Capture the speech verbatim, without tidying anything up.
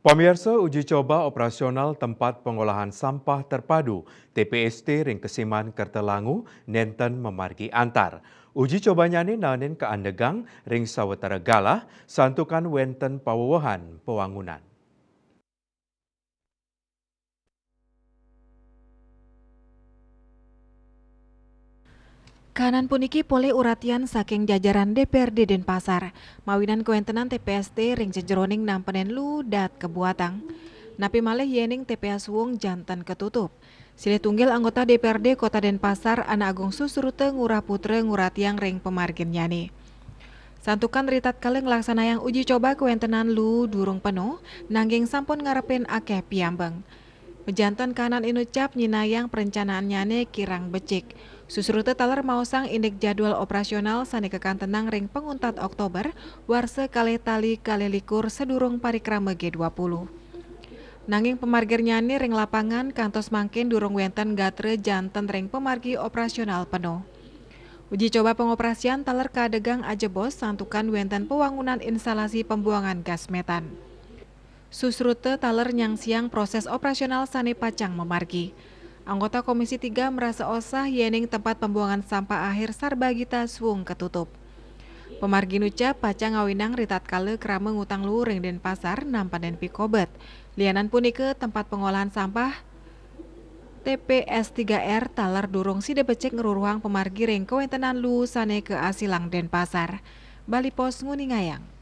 Pamirsa, uji coba operasional tempat pengolahan sampah terpadu, T P S T, ring Kesiman Kertalangu nenten mamargi antar. Uji coba nyane naenin kaandegang ring sawetara galah, santukan wenten pawewehan pawangunan. Kahanan puniki polih uratian saking jajaran D P R D Denpasar, mawinan kawentenan T P S T ring jejeroning nampenen luu daat kabuatang. Napi malih yening T P S Wung janten katutup. Silih tunggil anggota D P R D Kota Denpasar, Ana Agung Susruta Ngurah Putra, nguratiang ring pamarginnyane. Santukan ritatkala nglaksanayang uji coba kawentenan luu durung penuh, nanging sampun ngarepin akeh piambeng. Majanten kahanan inucap nyinayang perencanaannyane kirang becik. Susruta taler maosang indik jadwal operasional sane kakantenang ring panguntat Oktober, warsa kalih tali kalih likur sadurung parikrama G dua puluh. Nanging pamarginnyane ring lapangan kantos mangkin durung wenten gatra janten ring pamargi operasional penuh. Uji coba pangoperasian taler kaadegang ajebos santukan wenten pawangunan instalasi pembuangan gas metan. Susruta taler nyangsiang proses operasional sane pacang mamargi. Anggota Komisi tiga marasa osah yening tempat pembuangan sampah akhir Sarbagita Suwung katutup. Pamargi nucap pacang ngawinang ritatkala krama ngutang luu ring Denpasar nampenen pikobet. Lianan punika, tempat pengolahan sampah T P S tiga R taler durung sida becik ngruruhang pamargi ring kawentenan luu sane kaasilang Denpasar. Bali Post nguningayang.